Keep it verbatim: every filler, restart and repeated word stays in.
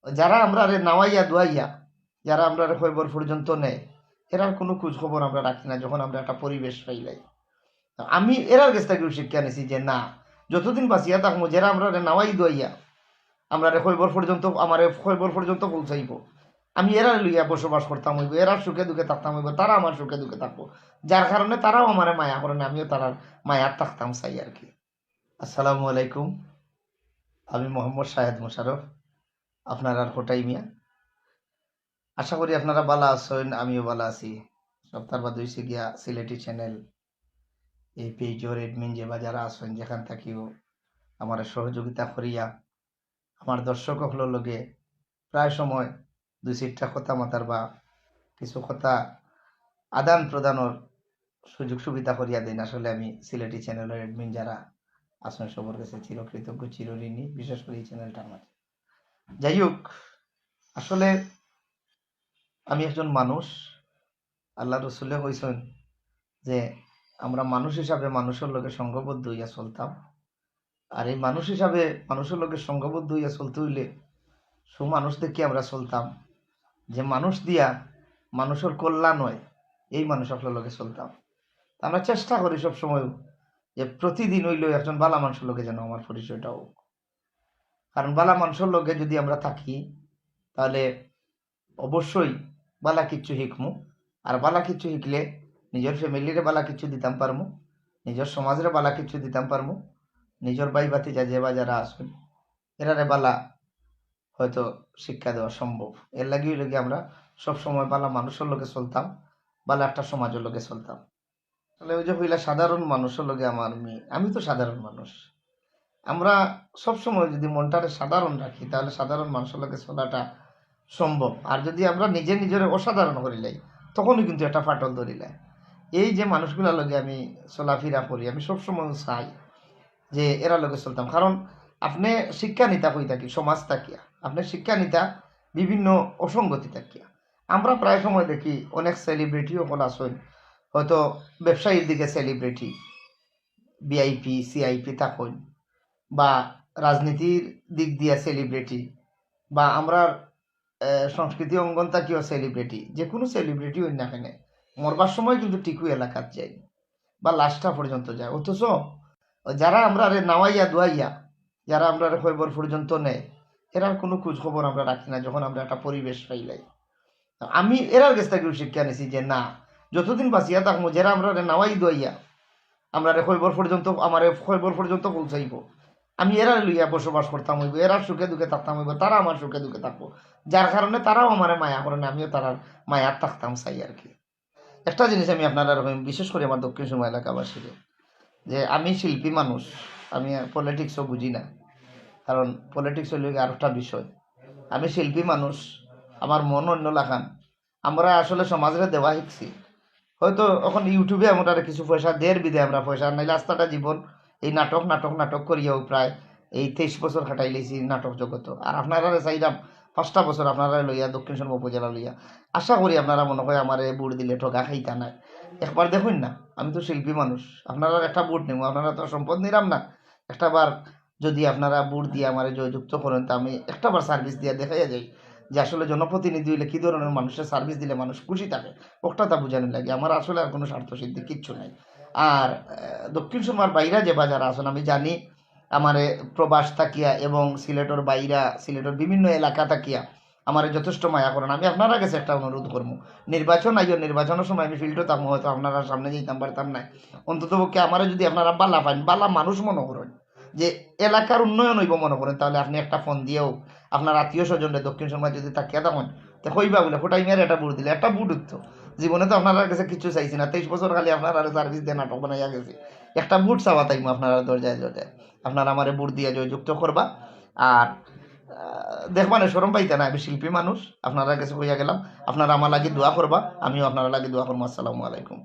যারা আমরারে নাওয়াইয়া ধুয়াইয়া, যারা আমরারে কয়বর পর্যন্ত নেয়, এরার কুনু খুঁজ খবর আমরা রাখি না। যখন আমরা একটা পরিবেশ পাইলাই, তো আমি এরার গেছ থাকিও শিক্ষা নিছি যে না, যতদিন বাঁচিয়া থাকমু, যারা আমরারে নাওয়াই ধুয়াইয়া, আমরারে কয়বর পর্যন্ত, আমারে কয়বর পর্যন্ত পৌঁছাইবো, আমি এরারে লইয়া বসবাস করতাম অইবো, এরার সুখে দুঃখে থাকতাম অইবো, তারা আমার সুখে দুঃখে থাকবো। যার কারণে তারাও আমারে মায়া করইন, আমিও তারার মায়াত থাকতাম চাই আর কি। আসসালামু আলাইকুম, আমি মোহাম্মদ শাহেদ মোশাররফ, আপনারার কটাই মিয়া। আশা করি আপনারা ভালা আছইন, আমিও ভালা আছি। সপ্তাহর বাদে অইছে গিয়া সিলেটি চ্যানেল, এই পেজর অ্যাডমিন যে বা যারা আছইন, যেখান থাকিও আমারে সহযোগিতা করিয়া আমার দর্শক অকলর লগে প্রায় সময় দুই চাইরটা কথা মাতার বা কিছু কথা আদান প্রদানর সুযোগ সুবিধা করিয়া দেন। আসলে আমি সিলেটি চ্যানেলর অ্যাডমিন যারা আছইন, সবর গেছে চিরকৃতজ্ঞ, চিরঋণী, বিশেষ করি এই চ্যানেলটার মাঝে। যাই হোক, আসলে আমি একজন মানুষ, আল্লাহর রসুলে কইছইন যে আমরা মানুষ হিসাবে মানুষর লগে সঙ্গবদ্ধ অইয়া চলতাম। আর এই মানুষ হিসাবে মানুষর লগে সঙ্গবদ্ধ অইয়া চলতে অইলে সুমানুষ দেখিয়া আমরা চলতাম, যে মানুষ দিয়া মানুষর কল্যাণ অয়, এই মানুষ অকলর লগে চলতাম। তা আমরা চেষ্টা করি সবসময় যে প্রতিদিন অইলেও একজন ভালা মানুষর লগে যেন আমার পরিচয়টা হোক। কারণ ভালা মানুষর লগে যদি আমরা থাকি, তাহলে অবশ্যই ভালা কিছু শিখমু। আর ভালা কিছু শিখলে নিজর ফ্যামিলিরে ভালা কিছু দিতাম পারমু, নিজর সমাজরে ভালা কিছু দিতাম পারমু, নিজর ভাই ভাতিজা যে বা যারা আছইন, এরারে ভালা হয়তো শিক্ষা দেওয়া সম্ভব। এর লাগি অইলো গি আমরা সবসময় ভালা মানুষর লগে চলতাম, ভালা একটা সমাজর লগে চলতাম। তাহলে ওই যে কইলা সাধারণ মানুষর লগে আমার মিল, আমি তো সাধারণ মানুষ। আমরা সবসময় যদি মনটারে সাধারণ রাখি, তাহলে সাধারণ মানুষর লগে চলাটা সম্ভব। আর যদি আমরা নিজে নিজরে অসাধারণ করিলাই, তখনও কিন্তু একটা ফাটল ধরিলাই। এই যে মানুষগুলার লগে আমি চলাফেরা করি, আমি সবসময় চাই যে এরার লগে চলতাম। কারণ আপনে শিক্ষা নিতা কই থাকি, সমাজ থাকিয়া, আপনে শিক্ষা নিতা বিভিন্ন অসঙ্গতি থাকিয়া। আমরা প্রায় সময় দেখি অনেক সেলিব্রিটি অকল আছইন, হয়তো ব্যবসায়ীর দিকে সেলিব্রিটি, ভিআইপি, সিআইপি থাকইন, বা রাজনীতির দিক দিয়া সেলিব্রিটি, বা আমরার, আহ, সংস্কৃতি অঙ্গন থাকিও সেলিব্রিটি, যে কুনু সেলিব্রিটি অইন না কেনে, মরবার সময় কিন্তু টিকু এলাকাত যায় বা লাশটা পর্যন্ত যায়। অথচ যারা আমরারে নাওয়াইয়া ধুয়াইয়া, যারা আমরারে কয়বর পর্যন্ত নেয়, এরার কুনু খুঁজ খবর আমরা রাখি না। যখন আমরা একটা পরিবেশ পাইলাই, আমি এরার গেছ থাকিও শিক্ষা নিছি যে না, যতদিন বাঁচিয়া থাকমু, যারা আমরারে নাওয়াই ধুয়াইয়া, আমরারে কয়বর পর্যন্ত, আমারে কয়বর পর্যন্ত পৌঁছাইবো, আমি এরারে লইয়া বসবাস করতাম অইবো, এরার সুখে দুঃখে থাকতাম অইবো, তারা আমার সুখে দুঃখে থাকবো। যার কারণে তারাও আমারে মায়া করইন, আমিও তারার মায়াত থাকতাম চাই আর কি। একটা জিনিস আমি আপনারারে কইমু, বিশেষ করি আমার দক্ষিণ সুরমা এলাকাবাসীরে, যে আমি শিল্পী মানুষ, আমি পলিটিক্সও বুঝি না, কারণ পলিটিক্স অইলো গি আরোটা বিষয়। আমি শিল্পী মানুষ, আমার মন অন্য লাখান। আমরা আসলে সমাজরে দেওয়া শিখছি। হয়তো অখন YouTube-এ আমরারে কিছু পয়সা দের বিধায় আমরা পয়সা, নাইলে আস্তাটা জীবন এই নাটক, নাটক, নাটক করিয়াও প্রায় এই তেইশ বছর কাটাইলাইছি নাটক জগতো। আর আপনারারে চাইরাম পাঁচটা বছর আপনারারে লইয়া, দক্ষিণ সুরমা উপজেলা লইয়া। আশা করি আপনারা মনে হয় আমারে ভোট দিলে ঠগা খাইতা নায়। একবার দেখইন না, আমি তো শিল্পী মানুষ, আপনারার একটা ভোট নিমু, আপনারার তো সম্পদ নিরাম না। একটা বার যদি আপনারা ভোট দিয়া আমারে জয়যুক্ত করইন, তা আমি একটা বার সার্ভিস দিয়া দেখাইয়া যাই যে আসলে জনপ্রতিনিধি অইলে কি ধরনের মানুষরে সার্ভিস দিলে মানুষ খুশি থাকে, অকটা তা বুঝানির লাগি। আমার আসলে আর কুনু স্বার্থ সিদ্ধি কিচ্ছু নাই। আর, আহ, দক্ষিণ সুরমার বাইরা যে বা যারা আছইন, আমি জানি আমারে প্রবাস থাকিয়া এবং সিলেটর বাইরা, সিলেটর বিভিন্ন এলাকা থাকিয়া আমারে যথেষ্ট মায়া করইন। আমি আপনারার গেছে একটা অনুরোধ করমু, নির্বাচন আইও, নির্বাচনর সময় আমি ফিল্ডো থাকমু, হয়তো আপনারার সামনে যাইতাম পারতাম নায়। অন্তত পক্ষে আমারে যদি আপনারা ভালা পাইন, ভালা মানুষ মনো করইন, যে এলাকার উন্নয়ন অইবো মনো করইন, তাহলে আপনে একটা ফোন দিয়াও আপনার আত্মীয় স্বজনরে দক্ষিণ সুরমায় যদি থাকিয়া থাকইন, তে কইবা বুলে, "কটাই মিয়ারে একটা ভোট দিলে, একটা ভোট অইতো।" জীবনে তো আপনারার গেছে কিচ্ছু চাইছি না, তেইশ বছর খালি আপনারারে সার্ভিস দিয়া নাটক বানাইয়া গেছি। একটা ভোট চাওয়াত আইমু আপনারার দরজায় দরজায়, আপনারা আমারে ভোট দিয়া জয়যুক্ত করবা। আর, আহ, দেখবা না, শরম পাইতা না, আমি শিল্পী মানুষ, আপনারার গেছে কইয়া গেলাম, আপনারা আমার লাগি দোয়া করবা, আমিও আপনারার লাগি দোয়া করমু। আসসালামু আলাইকুম।